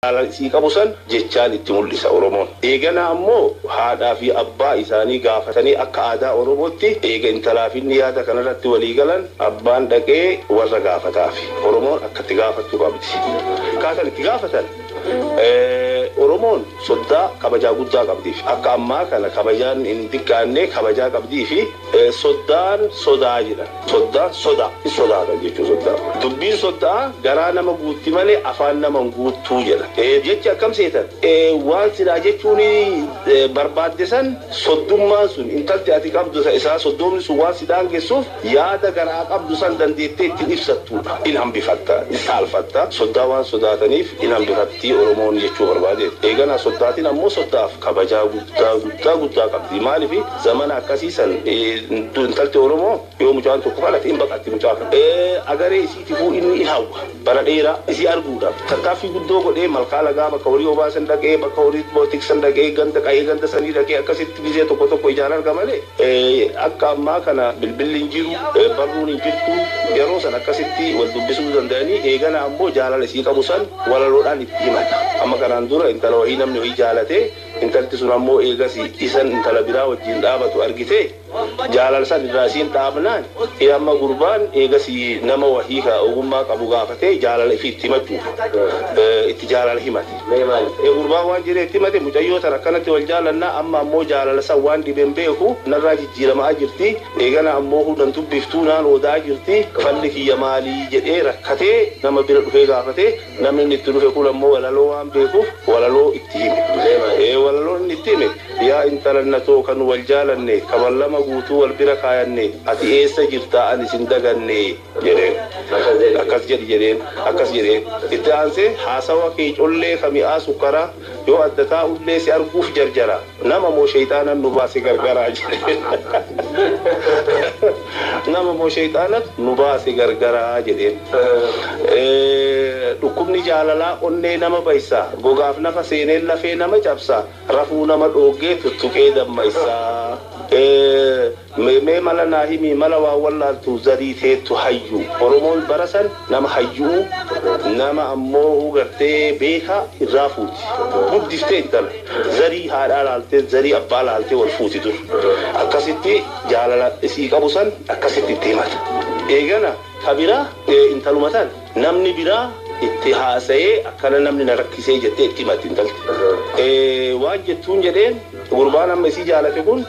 Jaalala isii qabu san jechaan itti mul'isa Oromoon. Eeganaa ammoo haadhaa fi abbaa isaanii gaafatanii akka aadaa Oromootti eega intalaa fi inni yaada kanarratti walii galan abbaan dhaqee warra gaafataafi. Oromoon akka itti gaafattu qabdi. Akkaataan itti gaafatan Oromoon soddaa kabajaa guddaa qabdiif. Akka ammaa kana kabajaan hin xiqqaanne kabajaa qabdii fi soddaan sodaa jedhan. Soddaan sodaa hin sodaatan jechuun soddaa. Dubbiin soddaa garaa nama guutti malee afaan nama hin guuttuu jedha. Jechi akkam seetan waan silaa jechuun barbaadde san soddummaan sun intalti ati qabdu isaa soddoomni sun waan si daangessuuf yaada garaa qabdu san dandeettee ittiin ibsattudha. In hambifatta, in saalfatta. Soddaa waan sodaataniif in hambifatti Oromoon jechuu barbaade. Eeganaa soddaatiin ammoo soddaaf kabajaa guddaa guddaa guddaa qabdi. Maaliif zamana akkasii san intalti Oromoo yoo mucaan tokko kadhate hin baqatti mucaa kana. Agaree isiitifuu inni in hawwa. Bara dheeraa isii arguudhaaf tattaaffii guddoo godhee malkaa lagaa bakka horii obaasan dhaqee, bakka horii tiksan dhaqee, ganda qa'ee ganda sanii dhaqee akkasitti gisee tokko tokko ijaan arga malee akka ammaa kana bilbilli hin jiru, barruun hin jirtu. Yeroo san akkasitti wal dubbisuu danda'anii eegana ammoo jaalala isii qabu san walaloodhaan itti himata. Amma kanaan dura intala wahii namni wahii jaalatee intalti sun ammoo eegas isan intala biraa wajjin dhaabatu argite jaalala san irraa isiin dhaabnaan amma gurbaan eegas nama wahii ka ogummaa qabu gaafatee jaalala ifii itti himachuuf itti jaalala himate. Gurbaan waan jedhee itti himate, mucayyoo tana akkanatti wal jaalannaa, amma ammoo jaalala san waan dhibeen beeku narraa jijjiiramaa jirti, eegana ammoo hudhan dubbiftuu naan odaa jirti, falli kiyya maalii jedhee rakkatee nama bira dhufee gaafatee, namni inni itti dhufe kun ammoo walaloo waan beekuuf walaloo itti hime. Walaloo inni itti hime, yaa intala natoo kan wal jaalanne kaballama guutuu wal bira kaayanne, ati eessa jirtaa ani sin daganne jedheen. Akkas jedhi jedheen, akkas jedheen. Itti aansee, haasawa kee collee ka mi'aa sukkaraa, yoo adda taa'ullee si arguuf jarjara, nama moo sheeyxaanan nu baase gargaraa jedheen. Nama moo sheeyxaanat nu baase gargaraa jedheen. Dhukkubni jaalalaa onnee nama baysa, gogaaf nafa seeneen lafee nama cabsa, rafuu nama dhooggee tuttuqee dammaysa. Mee mala naa himi, mala waa wallaaltu zarii teettu hayyu. Oromoon bara san nama hayyuu, nama ammoo gartee beekaa irraa fuuti. Guddiftee intala zarii haadhaa laaltee zarii abbaa laaltee wal fuuti dur. Akkasitti jaalala isii qabu san akkasitti itti himata. Eegana ka biraa intaluma san namni biraa itti haasa'ee akkana namni na rakkisee jettee itti himatti intalti. Waan jettuun jedheen gurbaan amma isii jaalate kun.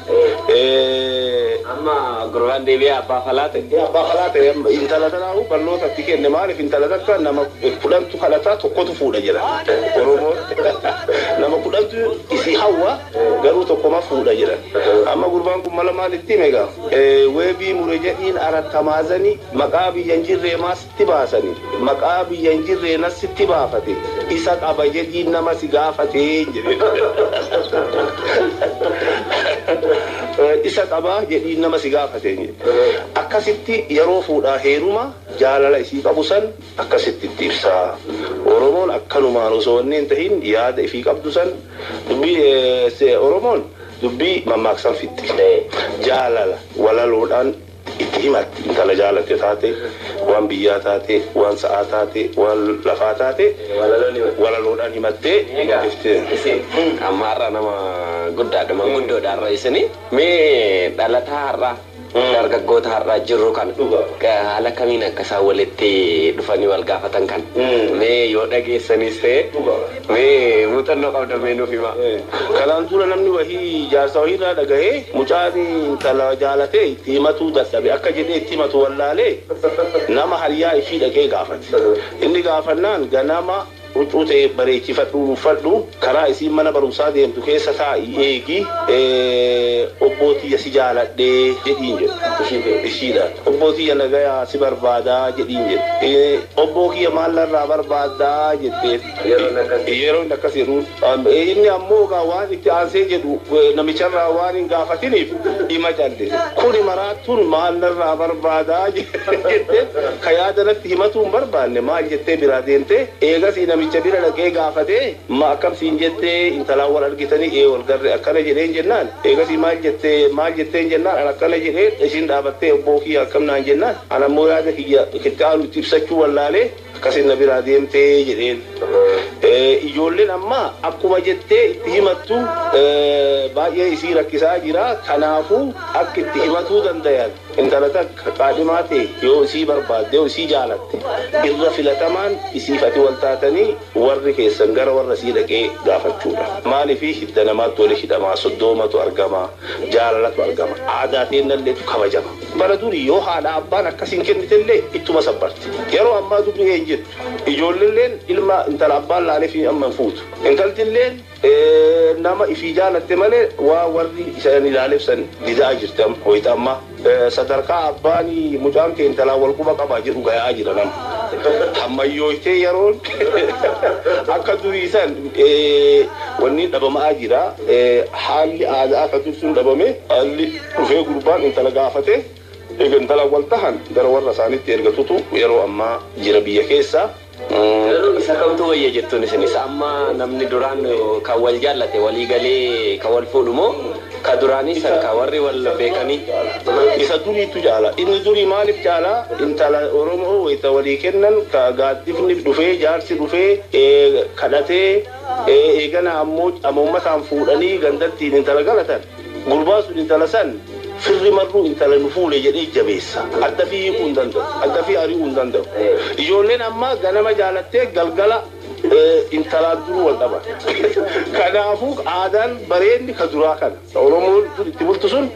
Amma gurbaan deebi'ee abbaa falaa ta'e. Abbaa falaa ta'e, intala tanaahu bal'oota itti kenne. Maaliif intala takka nama 10tu kadhataa tokkotu fuudha jedha. Oromoon nama 10tu isii hawwa garuu tokkoma fuudha jedha. Amma gurbaan kun mala maal itti hime egaa? Weebii mure jedhiin arattamaazanii maqaa biyya hin jirree maasitti baasanii, maqaa biyya hin jirree nasitti baafate, isa qaba jedhiin nama si gaafatee jedhe. Isa qaba jedhiin nama si gaafate. Akkasitti yeroo fuudhaa heeruma jaalala isii qabu san akkasitti itti ibsaa. Oromoon akkanumaan osoo wanni hin tahin yaada ifii qabdu san dubbii Oromoon dubbii mammaaksan fixxi. Jaalala walaloodhaan itti himatti. Intala jaalatte taate, waan biyyaa taate, waan sa'aa taate, waan lafaa taate walaloodhaan himattee. Isin amma har'a nama guddaadha, manguddoodha har'a isini. Mee dhalataa har'aa, dargaggoota har'aa jirru kana haala kamiin akka isaan walitti dhufanii wal gaafatan kana mee yoo dhageessanis ta'e mee muuxannoo qabda mee nuuf himaa. Kanaan dura namni wahii jaarsa wahiirraa dhagahee mucaan intala jaalatee itti himatuu dadhabe, akka jedhee itti himatu wallaalee nama hariyaa ifii dhaqee gaafate. Inni gaafannaan, ganama huccuu ta'e bareechifadhu, uffadhu, karaa isiin mana barumsaa deemtu keessa taa'i eegi, obbootiyya si jaaladhee jedhiin jedhu. Ishiidhaan. Obbootiyya nagayaa si barbaadaa jedhiin jedhu. Obboo kiyya maallarraa barbaaddaa jetteen. Yeroo inni akkas jedhuun. Inni ammoo waan itti aansee jedhu namicharraa waan hin gaafatiniif dhima callise. Kuni maraattuun maallarraa barbaadaa jettee ka yaada natti himatuu hin barbaanne maal jettee biraa deemtee eegasii. Namicha bira dhaqee gaafatee, ma akkam siin jettee, intalaan wal argitanii, ee wal garre, akkana jedheen jennaan, eegasii maal jettee, maal jetteen jennaan, an akkana jedhee, isiin dhaabattee obboo kiyya akkam naan jennaan, an ammoo yaada kiyya itti aanu itti ibsachuu wallaalee akkasin na biraa deemtee jedheen. Ijoolleen ammaa akkuma jettee itti himattu baay'ee isii rakkisaa jira. Kanaafuu akka itti himatuu dandayan, intala takka qaadhimaa ta'e yoo isii barbaadde, yoo isii jaalatte, irra filatamaan isiif ati wal taatanii warri keessan gara warra isii dhaqee gaafachuudha. Maaliif hidda namaatti wali hidhamaa, soddoomatu argama, jaalalatu argama, aadaa teennalleetu kabajama. Bara durii yoo haadha abbaan akkasiin kennitellee ittuma sabbarti. Yeroo ammaa dubri een jettu. Ijoolleelleen ilma intala abbaan laalee fi amma hin fuutu. Intaltilleen nama ifii jaalatte malee waa warri isaan ilaaleef san didaa jirti amma wayita ammaa. Sadarkaa abbaan mucaan kee intalaan wal quba qabaa jedhu gayaa jira nama. Ammayyooytee yeroon akka durii san wanni dhabamaa jira. Haalli aadaa akka dur sun dhabame, haalli dhufee gurbaan intala gaafate, eega intala wal tahan gara warra isaaniitti ergatutu yeroo ammaa jira biyya keessa. Garuu isa kamtu wayya jettuun isin, isa amma namni duraan kan wal jaallate walii galee kan wal fuudhu moo ka duraanii san ka warri wal beekanii? Isa duriitu jaala. Inni durii maaliif jaala? Intala Oromoo wayita walii kennan ka gaaddifni dhufee, jaarsi dhufee kadhatee, eegana ammoo amoommataan fuudhanii gandattiin intala galatan. Gurbaa sun intala san firri marruu intala nu fuule jedhee jabeessa. Adda fi hiikuu hin danda'u. Adda fi ari'uu hin danda'u. Ijoolleen ammaa ganama jaalattee galgala intalaan duruu wal dhaban. Kanaafuu aadaan bareenni ka duraa kana. Oromoon dur itti bultu sun.